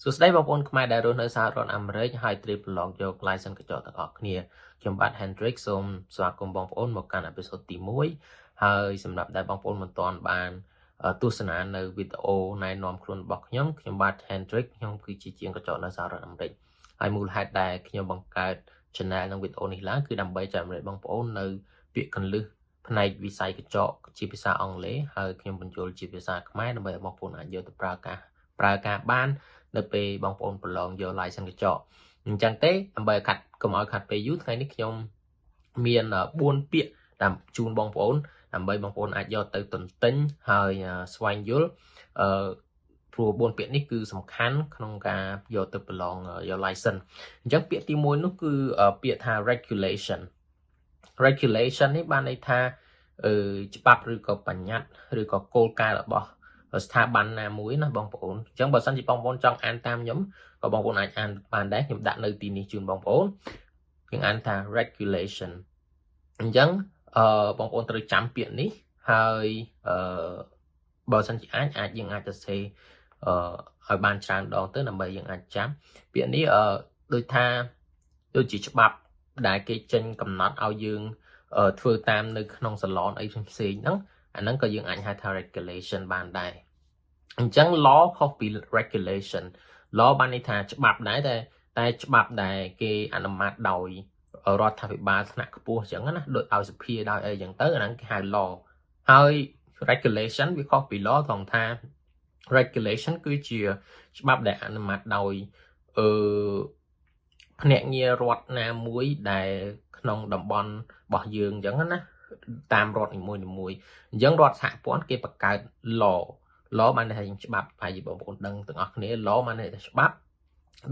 សួស្តីបងប្អូនខ្មែរដែលរស់នៅសហរដ្ឋអាមេរិកហើយត្រៀមប្រឡងយក license កញ្ចក់ទាំងអស់គ្នាខ្ញុំបាទ Hendrik សូមស្វាគមន៍បងប្អូនមកកាន់episode ទី1ហើយសម្រាប់ដែលបងប្អូនមិនទាន់បានទស្សនានៅវីដេអូណែនាំខ្លួនរបស់ខ្ញុំខ្ញុំបាទ Hendrik ខ្ញុំគឺជាជាងកញ្ចក់នៅសហរដ្ឋអាមេរិកហើយមូលហេតុដែលខ្ញុំបង្កើត channel និងវីដេអូនេះឡើងគឺដើម្បីចែករំលែកបងប្អូននៅពាក្យកន្លឹះផ្នែកវិស័យកញ្ចក់ជាភាសាអង់គ្លេសហើយខ្ញុំបញ្ចូលជាភាសាខ្មែរដើម្បីឲ្យបងប្អូនអាចយកទៅប្រើការប្រើការបាននៅពេលបងប្អូនប្រឡងយក license កញ្ចក់អញ្ចឹងទេដើម្បីខាត់កុំឲ្យខាត់ពេលយូរថ្ងៃនេះខ្ញុំមាន4ពាក្យតាមជូនបងប្អូនដើម្បីបងប្អូនអាចយកទៅទន្ទិញហើយស្វែងយល់អឺព្រោះ4ពាក្យនេះគឺសំខាន់ក្នុងការយកទៅប្រឡងយក license អញ្ចឹងពាក្យទី1នោះគឺពាក្យថា regulation។ Regulation នេះបានន័យថាអឺច្បាប់ឬក៏បញ្ញត្តិឬក៏គោលការណ៍របស់ស្ថាប័នណាមួយណាបងប្អូនអញ្ចឹងបើសិនជាបងប្អូនចង់អានតាមខ្ញុំក៏បងប្អូនអាចអានបានដែរខ្ញុំដាក់នៅទីនេះជូនបងប្អូនយើងអានថា regulation។ អញ្ចឹងអឺបងប្អូនត្រូវចាំពាក្យនេះហើយអឺបើសិនជាអាចអាចយើងអាចទៅសេអឺឲ្យបានច្រើនដងទៅដើម្បីយើងអាចចាំពាក្យនេះអឺដូចថាដូចជាច្បាប់ដែលគេចេញកំណត់ឲ្យយើងធ្វើតាមនៅក្នុងសាឡនអីផ្សេងៗហ្នឹងអាហ្នឹងក៏យើងអាចហៅថា regulation បានដែរអញ្ចឹង law ខុសពី regulation។ Law បានន័យថាច្បាប់ដែរតែតែច្បាប់ដែលគេអនុម័តដោយរដ្ឋាភិបាលថ្នាក់ខ្ពស់អញ្ចឹងណាដូចឲ្យសភាដោយអីអញ្ចឹងទៅអាហ្នឹងគេហៅ law ហើយ regulation វាខុសពី law ត្រង់ថា regulation គឺជាច្បាប់ដែលអនុម័តដោយអឺភ្នាក់ងាររដ្ឋណាមួយដែលក្នុងតំបន់របស់យើងអញ្ចឹងណាតាមរដ្ឋនីមួយៗអញ្ចឹងរដ្ឋសហព័ន្ធគេបង្កើត law។ Law បានន័យថាច្បាប់ហើយបងប្អូនដឹងទាំងអស់គ្នា law បានន័យថាច្បាប់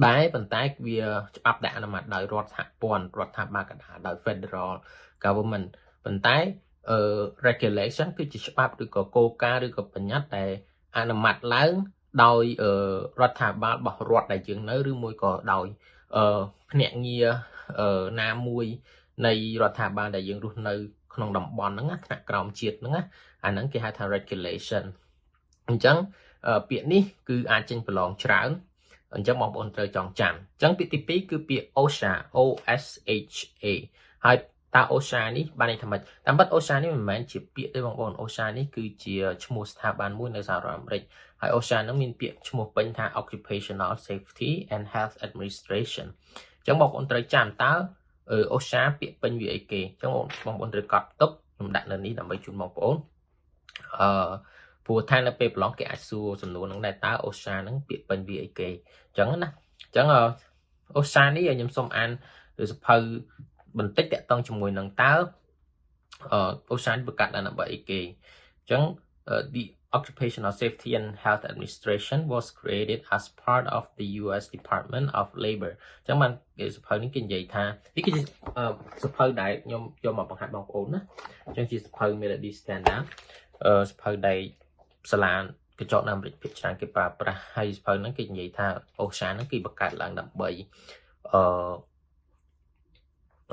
ដែរប៉ុន្តែវាច្បាប់ដែលអនុម័តដោយរដ្ឋសហព័ន្ធរដ្ឋាភិបាលកណ្ដាលដោយ federal government ប៉ុន្តែអឺ regulation គឺជាច្បាប់ឬក៏គោលការណ៍ឬក៏បញ្ញត្តិដែលអនុម័តឡើងដោយរដ្ឋាភិបាលរបស់រដ្ឋដែលយើងនៅឬមួយក៏ដោយភ្នាក់ងារណាមួយនៃរដ្ឋាភិបាលដែលយើងរស់នៅក្នុងតំបន់ហ្នឹងណាថ្នាក់ក្រោមជាតិហ្នឹងណាអាហ្នឹងគេហៅថា regulation។ អញ្ចឹងពាក្យនេះគឺអាចចេញប្រឡងច្រើនអញ្ចឹងបងប្អូនត្រូវចងចាំអញ្ចឹងពាក្យទី2គឺពាក្យ OSHA O S H A ហើយតើ OSHA នេះបានន័យថាម៉េចតាមពិត OSHA នេះមិនមែនជាពាក្យទេបងប្អូន OSHA នេះគឺជាឈ្មោះស្ថាប័នមួយនៅសហរដ្ឋអាមេរិកហើយ OSHA នឹងមានពាក្យឈ្មោះពេញថា Occupational Safety and Health Administration។ អញ្ចឹងបងប្អូនត្រូវចាំតើ OSHA ពាក្យពេញវាអីគេអញ្ចឹងបងប្អូនត្រូវកត់ទុកខ្ញុំដាក់នៅនេះដើម្បីជូនបងប្អូនអឺព្រោះថានៅពេលប្រឡងគេអាចសួរសំណួរហ្នឹងដែរតើ OSHA ហ្នឹងពាក្យពេញវាអីគេអញ្ចឹងណាអញ្ចឹង OSHA នេះខ្ញុំសូមអានសៀវភៅបន្តិចតាក់ទងជាមួយនឹងតើ OSHA នេះបង្កើតឡើងដើម្បីអីគេអញ្ចឹង The Occupational Safety and Health Administration was created as part of the US Department of Labor។ អញ្ចឹងបានគេសៀវភៅនេះគេនិយាយថានេះគឺជាសៀវភៅដែលខ្ញុំយកមកបង្ហាត់បងប្អូនណាអញ្ចឹងជាសៀវភៅ Melody Standard សៀវភៅដែលសាលាកញ្ចក់នៅអាមេរិកភាគច្រើនគេប្រើប្រាស់ហើយសៀវភៅហ្នឹងគេនិយាយថា OSHA ហ្នឹងគេបង្កើតឡើងដើម្បីអឺ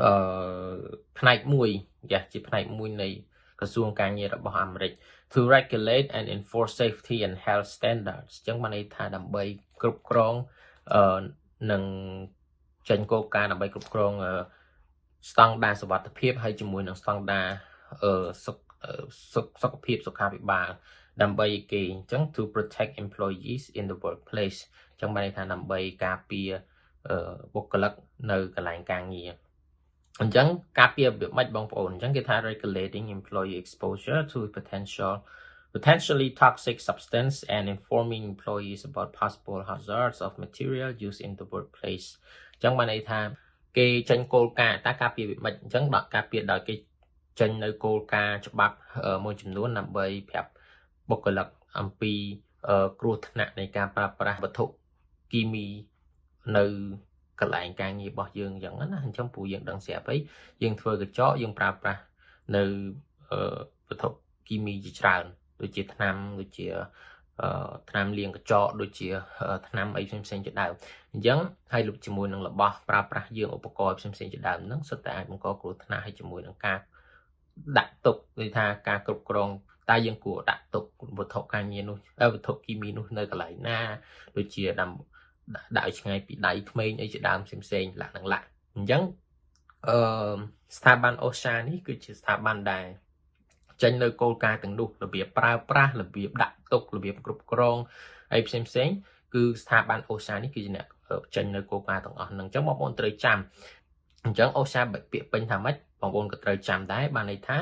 អឺផ្នែកមួយយ៉ាជាផ្នែកមួយនៃក្រសួងការងាររបស់អាមេរិក to regulate and enforce safety and health standards។ អញ្ចឹងបានន័យថាដើម្បីគ្រប់គ្រងអឺនិងចេញគោលការណ៍ដើម្បីគ្រប់គ្រងស្តង់ដារសុវត្ថិភាពហើយជាមួយនឹងស្តង់ដារអឺសុខសុខភាពសុខាភិបាលដើម្បីគេអញ្ចឹង to protect employees in the workplace។ អញ្ចឹងបានន័យថាដើម្បីការពារបុគ្គលិកនៅកន្លែងការងារអញ្ចឹងការពាររបៀបម៉េចបងប្អូនអញ្ចឹងគេថា regulating employee exposure to potentially toxic substance and informing employees about possible hazards of material used in the workplace។ អញ្ចឹងបានន័យថាគេចេញគោលការណ៍តើការពារវាម៉េចអញ្ចឹងដល់ការពារដោយគេចេញនៅគោលការណ៍ច្បាប់មួយចំនួនដើម្បីប្រាប់បុគ្គលិកអំពីគ្រោះថ្នាក់នៃការប្រើប្រាស់វត្ថុគីមីនៅកន្លែងការងាររបស់យើងអញ្ចឹងណាអញ្ចឹងព្រោះយើងដឹងស្រាប់អីយើងធ្វើកញ្ចក់យើងប្រើប្រាស់នៅវត្ថុគីមីជាច្រើនដូចជាថ្នាំដូចជាថ្នាំលាងកញ្ចក់ដូចជាថ្នាំអីផ្សេងផ្សេងជាដើមអញ្ចឹងហើយលុបជាមួយនឹងរបស់ប្រើប្រាស់យើងឧបករណ៍ផ្សេងផ្សេងជាដើមហ្នឹងសុទ្ធតែអាចបង្កគ្រោះថ្នាក់ឲ្យជាមួយនឹងការដាក់ទុកដូចថាការគ្រប់គ្រងតើយើងគួរដាក់ទុកវត្ថុការងារនោះវត្ថុគីមីនោះនៅកន្លែងណាដូចជាដាំ ដាក់ឲ្យឆ្ងាយពីដៃក្មេងអីជាដើមផ្សេងផ្សេងលាក់នឹងលាក់អញ្ចឹងអឺស្ថាប័ន OSHA នេះគឺជាស្ថាប័នដែលចេញនៅគោលការណ៍ទាំងនោះរបៀបប្រើប្រាស់របៀបដាក់ទុករបៀបគ្រប់គ្រងអីផ្សេងផ្សេងគឺស្ថាប័ន OSHA នេះគឺជាអ្នកចេញនៅគោលការណ៍ទាំងអស់ហ្នឹងអញ្ចឹងបងប្អូនត្រូវចាំអញ្ចឹង OSHA ពាក្យពេញថាម៉េចបងប្អូនក៏ត្រូវចាំដែរបានន័យថា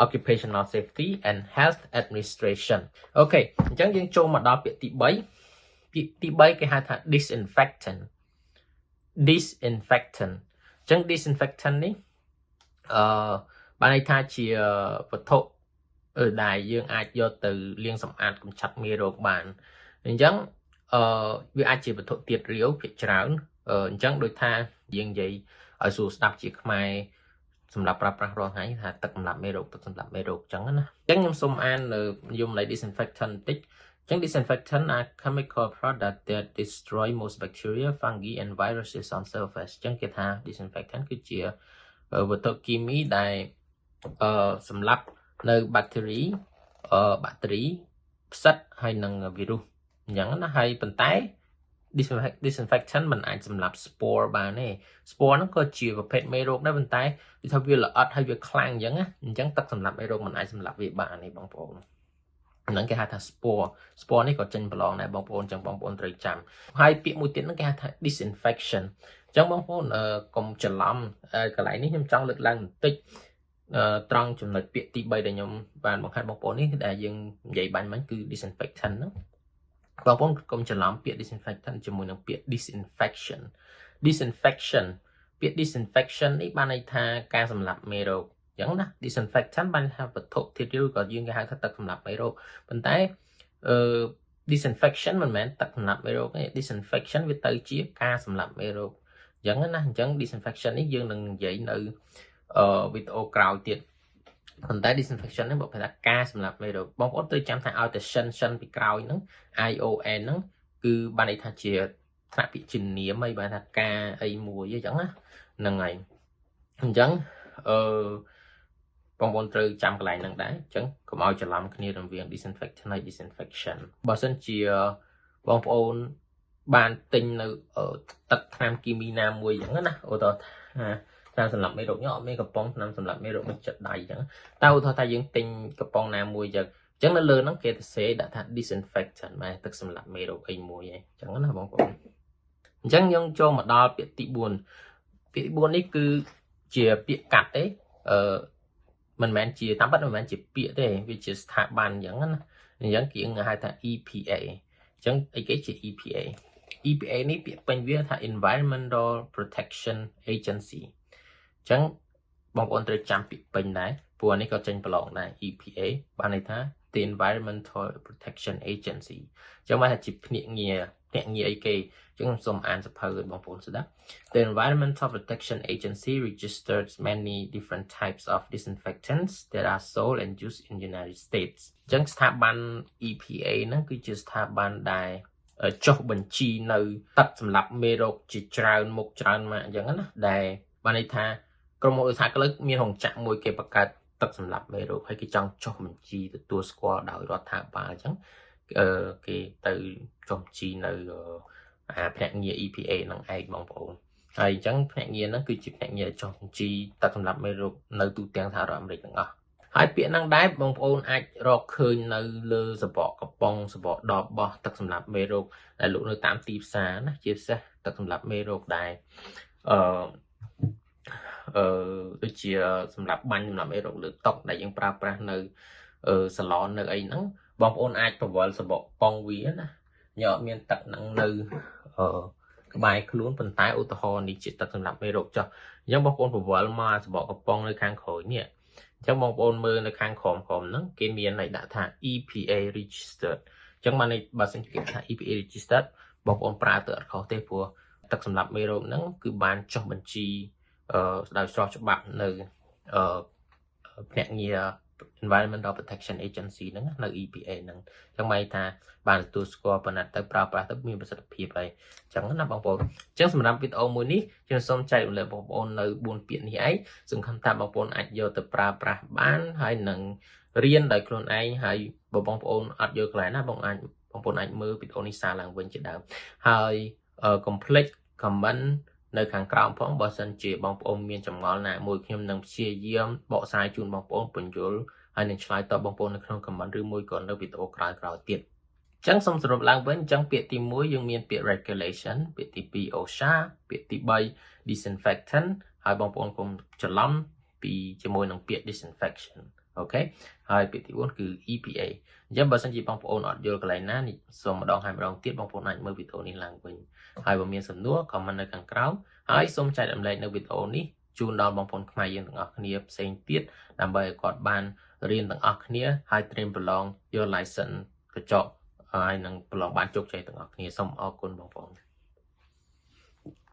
Occupational Safety and Health Administration. Okay អញ្ចឹងយើងចូលមកដល់ពាក្យទី3ពាក្យទី3គេហៅថា disinfectant. Disinfectant អញ្ចឹង disinfectant នេះអឺបានន័យថាជាវត្ថុដែលយើងអាចយកទៅលាងសម្អាតកម្ចាត់មេរោគបានអញ្ចឹងអឺវាអាចជាវត្ថុទៀតរាវភាគច្រើនអញ្ចឹងដូចថាយើងនិយាយឲ្យស្រួលស្ដាប់ជាខ្មែរសម្រាប់ប្រើប្រាស់រាល់ថ្ងៃថាទឹកសម្រាប់មេរោគទឹកសម្រាប់មេរោគអញ្ចឹងណាអញ្ចឹងខ្ញុំសូមអាននៅនិយមន័យ disinfectant បន្តិចអញ្ចឹង disinfectant are chemical product that destroy most bacteria, fungi and viruses on surface. អញ្ចឹងគេថា disinfectant គឺជាវត្ថុគីមីដែលអឺសម្លាប់នៅបាក់តេរីអឺបាក់តេរីផ្សិតហើយនិងវីរុសអញ្ចឹងណាហើយប៉ុន្តែ disinfectant មិនអាចសម្លាប់ spore បានទេ spore ហ្នឹងក៏ជាប្រភេទមេរោគដែរប៉ុន្តែវាថាវាល្អិតហើយវាខ្លាំងអញ្ចឹងណាអញ្ចឹងទឹកសម្លាប់មេរោគមិនអាចសម្លាប់វាបានទេបងប្អូនហ្នឹងគេហៅថា spore. Spore នេះក៏ចេញប្រឡងដែរបងប្អូនអញ្ចឹងបងប្អូនត្រូវចាំហើយពាក្យមួយទៀតហ្នឹងគេហៅថា disinfection អញ្ចឹងបងប្អូនកុំច្រឡំកន្លែងនេះខ្ញុំចង់លើកឡើងបន្តិចត្រង់ចំណុចពាក្យទី3ដែលខ្ញុំបានបង្ហាញបងប្អូននេះដែលយើងនិយាយបាញ់មិញគឺ disinfectant ហ្នឹងបងប្អូនកុំច្រឡំពាក្យ disinfectant ជាមួយនឹងពាក្យ disinfection. Disinfection ពាក្យ disinfection នេះបានន័យថាការសម្លាប់មេរោគអញ្ចឹងណា disinfectant បានថាវត្ថុធាតុឬក៏យើងគេហៅថាទឹកសម្លាប់មេរោគប៉ុន្តែអឺ disinfection មិនមែនទឹកសម្លាប់មេរោគទេ disinfection វាទៅជាការសម្លាប់មេរោគអញ្ចឹងណាអញ្ចឹង disinfection នេះយើងនឹងនិយាយនៅអឺវីដេអូក្រោយទៀតប៉ុន្តែ disinfection ហ្នឹងបើថាការសម្លាប់មេរោគបងប្អូនត្រូវចាំថាឲ្យតែ tion tion ពីក្រោយហ្នឹង ION ហ្នឹងគឺបានន័យថាជាថ្នាក់ពាក្យជានាមអីបានថាការអីមួយអញ្ចឹងណាហ្នឹងហើយអញ្ចឹងអឺបងប្អូនត្រូវចាំកន្លែងហ្នឹងដែរអញ្ចឹងកុំឲ្យច្រឡំគ្នារវាង disinfectant ហើយ disinfection បើសិនជាបងប្អូនបានទិញនៅទឹកថ្នាំគីមីណាមួយអញ្ចឹងណាឧទាហរណ៍ថាថ្នាំសម្លាប់មេរោគខ្ញុំអត់មានកំប៉ុងថ្នាំសម្លាប់មេរោគមួយចិត្តដៃអញ្ចឹងតែឧទាហរណ៍ថាយើងទិញកំប៉ុងណាមួយអញ្ចឹងអញ្ចឹងនៅលើហ្នឹងគេសរសេរដាក់ថា disinfectant បែរទឹកសម្លាប់មេរោគអីមួយអញ្ចឹងណាបងប្អូនអញ្ចឹងយើងចូលមកដល់ពាក្យទី4ពាក្យទី4នេះគឺជាពាក្យកាត់ទេអឺមិនមែនជាតាមពិតមិនមែនជាពាក្យទេវាជាស្ថាប័នអញ្ចឹងណាអញ្ចឹងគេហៅថា EPA អញ្ចឹងអីគេជា EPA? EPA នេះពាក្យពេញវាថា Environmental Protection Agency អញ្ចឹងបងប្អូនត្រូវចាំពាក្យពេញដែរព្រោះអានេះក៏ចេញប្រឡងដែរ EPA បានន័យថា the Environmental Protection Agency អញ្ចឹងបានថាជាភ្នាក់ងារភ្នាក់ងារអីគេអញ្ចឹងខ្ញុំសូមអានសៀវភៅឲ្យបងប្អូនស្ដាប់ The Environmental Protection Agency registers many different types of disinfectants that are sold and used in United States. អញ្ចឹងស្ថាប័ន EPA ហ្នឹងគឺជាស្ថាប័នដែលចុះបញ្ជីនៅទឹកសម្លាប់មេរោគជាច្រើនមុខច្រើនម៉ាកអញ្ចឹងណាដែលបានន័យថាក្រុមហ៊ុនឧស្សាហកម្មមានរោងចក្រមួយគេបង្កើតទឹកសម្លាប់មេរោគហើយគេចង់ចុះបញ្ជីទទួលស្គាល់ដោយរដ្ឋាភិបាលអញ្ចឹងអឺគេទៅចុះបញ្ជីនៅអាភ្នាក់ងារ EPA ហ្នឹងឯងបងប្អូនហើយអញ្ចឹងភ្នាក់ងារហ្នឹងគឺជាភ្នាក់ងារចុះបញ្ជីទឹកសម្លាប់មេរោគនៅទូទាំងសហរដ្ឋអាមេរិកទាំងអស់ហើយពាក្យហ្នឹងដែរបងប្អូនអាចរកឃើញនៅលើសបកកំប៉ុងសបកដបបោះទឹកសម្លាប់មេរោគដែលលក់នៅតាមទីផ្សារណាជាពិសេសទឹកសម្លាប់មេរោគដែរអឺអឺដូចជាសម្រាប់បាញ់សម្រាប់មេរោគលើតុដែលយើងប្រើប្រាស់នៅអឺសាឡននៅអីហ្នឹងបងប្អូនអាចប្រវល់សបកប៉ុងវាណាញ៉អត់មានទឹកហ្នឹងនៅអឺក្បែរខ្លួនប៉ុន្តែឧទាហរណ៍នេះជាទឹកសម្រាប់មេរោគចុះអញ្ចឹងបងប្អូនប្រវល់មកសបកកំប៉ុងនៅខាងក្រោយនេះអញ្ចឹងបងប្អូនមើលនៅខាងក្រោមក្រោមហ្នឹងគេមានឲ្យដាក់ថា EPA registered អញ្ចឹងបានបើសិនជាគេថា EPA registered បងប្អូនប្រើទៅអត់ខុសទេព្រោះទឹកសម្រាប់មេរោគហ្នឹងគឺបានចុះបញ្ជីអឺដោយស្របច្បាប់នៅអឺភ្នាក់ងារ Environmental Protection Agency ហ្នឹងនៅ EPA ហ្នឹងអញ្ចឹងមានថាបានទទួលស្គាល់ប៉ុណ្ណាទៅប្រើប្រាស់ទៅមានប្រសិទ្ធភាពហើយអញ្ចឹងណាបងប្អូនអញ្ចឹងសម្រាប់វីដេអូមួយនេះខ្ញុំសូមចែករំលែកបងប្អូននៅ4ពាក្យនេះឯងសង្ឃឹមថាបងប្អូនអាចយកទៅប្រើប្រាស់បានហើយនឹងរៀនដោយខ្លួនឯងហើយបើបងប្អូនអត់យល់កន្លែងណាបងអាចបងប្អូនអាចមើលវីដេអូនេះសារឡើងវិញជាដើមហើយ កុំភ្លេច comment នៅខាងក្រោមផងបើសិនជាបងប្អូនមានចម្ងល់ណាមួយខ្ញុំនឹងព្យាយាមបកស្រាយជូនបងប្អូនពន្យល់ហើយនឹងឆ្លើយតបបងប្អូននៅក្នុង comment ឬមួយក៏នៅវីដេអូក្រោយៗទៀតចឹងសូមសរុបឡើងវិញអញ្ចឹងពាក្យទី1យើងមានពាក្យ regulation ពាក្យទី2 OSHA ពាក្យទី3 disinfectant ហើយបងប្អូនកុំច្រឡំពីជាមួយនឹងពាក្យ disinfection OK ហើយពាក្យទី4គឺ EPA អញ្ចឹងបើសិនជាបងប្អូនអត់យល់កន្លែងណានេះសូមម្ដងហើយម្ដងទៀតបងប្អូនអាចមើលវីដេអូនេះឡើងវិញហើយបើមានសំណួរ comment នៅខាងក្រោមហើយសូមចែករំលែកនៅវីដេអូនេះជូនដល់បងប្អូនខ្មែរយើងទាំងអស់គ្នាផ្សេងទៀតដើម្បីឲ្យគាត់បានរៀនទាំងអស់គ្នាហើយត្រៀមប្រឡងយក license ក្រចកហើយនឹងប្រឡងបានជោគជ័យទាំងអស់គ្នាសូមអរគុណបងប្អូន។